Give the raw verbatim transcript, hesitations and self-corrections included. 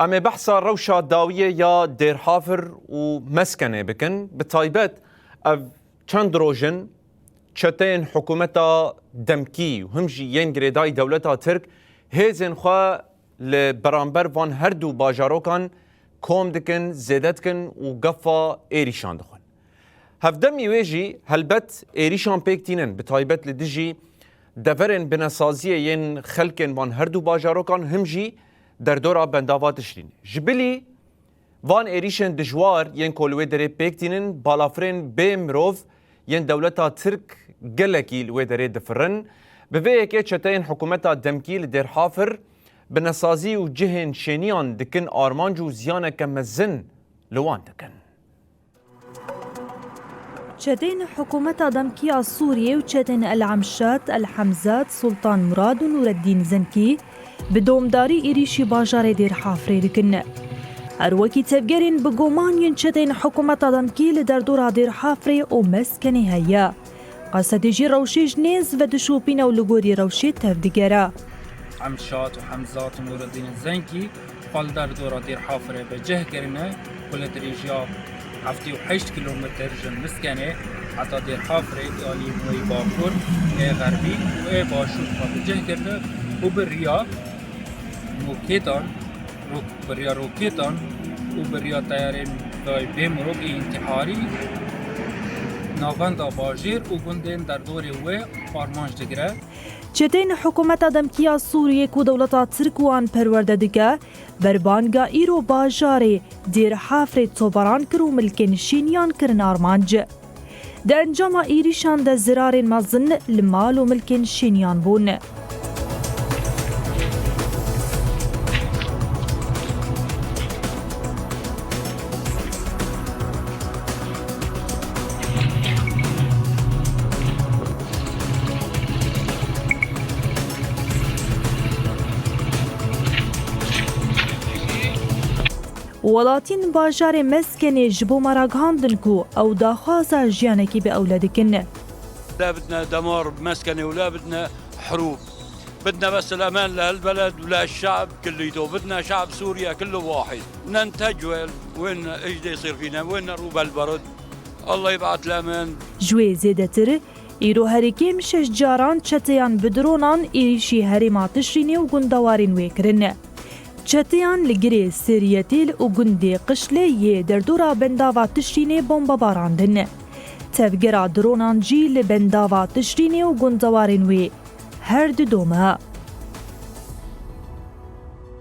Em ê behsa rewşa dawiyê ya Dêrhafir û Meskenê bikin. Bi taybet ev çend roj in çeteyên hikûmeta demkî û him jî yên girêdayî dewleta Tirk hêzên xwe li beramber van her du bajarokan kom dikin, zêde dikin û gefa êrîşan dixwin. Hevdemî wê jî helbet êrîşan pêk tînin, bi taybet li dijî deverên binesaziyê yên xelkên van her du bajarokan, him jî derdora bendava Tişrînê. Ji bilî van êrîşên dijwar yên ku li wê derê pêk tînin, balafirên bê mirov yên dewleta Tirk gelekî li wê derê difirin. Bi vê yekê çeteyên hikûmeta demkî li Dêrhafir binesazî û cihên şêniyan dikin armanc û ziyaneke mezin li wan dikin. Çeteyên hikûmeta demkî ya Sûriyê û çeteyên El Emşat, El Hemzat, Sultan Murad û Nûreddîn Zenkî bi domdarî êrîşî bajarê Dêrhafrê dikin. Her wekî tevgerên bi guman yên çeteyên hikûmeta demkî li derdora Dêrhafrê û Meskenê heye. Qesedê jî rewşê ji nêz vedişopîne û li gorî rewşê tevdigere. Emşat û Hemzat û Nûreddîn Zenkî xwe li derdora Dêrhafirê bi cih kirine ku li dirêjiya heftê û heşt kîlometr ji Miskenê heta Dêrhafirê ê alî wê bakur, ê xerbî û ê başûr xwe bi cih kirine û bi riya rokêtan, rok-, bi riya rokêtan û bi riya teyarên bê mirov ê întiharî navenda bajêr û gundên derdorê wê armanc digire. Çeteyên hikûmeta demkî ya Sûriyê ku dewleta Tirk wan perwerde dike, berbanga îro bajarê Dêrhafrê tobaran kir û milkên şêniyan kirin armanc. Di encama êrîşan de zirarên mezin li mal û milkên şêniyan bûn. Welatîn bajarê Meskenê ji bo me ragihandin ku ew daxwaza jiyanekî bi ewle dikin. لا بدنا دمار بمسكنة ولا بدنا حروب. بدنا بس الأمان لهالبلد وللشعب كليته. بدنا شعب سوريا كله واحد. بدنا نتجول وين ايش بده يصير فينا، وين نروح بهالبرد. الله يبعث الأمان. Ji wê zêdetir, îro herî kêm şeş caran çeteyan bi dronan êrîşî herêma Tişrînê û gundewarên wê kirin. Çeteyan li girê Sêriyetêl û gundê Qişlê yê derdora bendava Tişrînê bombe barandin. Tevgera dronan jî li bendava Tişrînê û gundewarên wê her didome.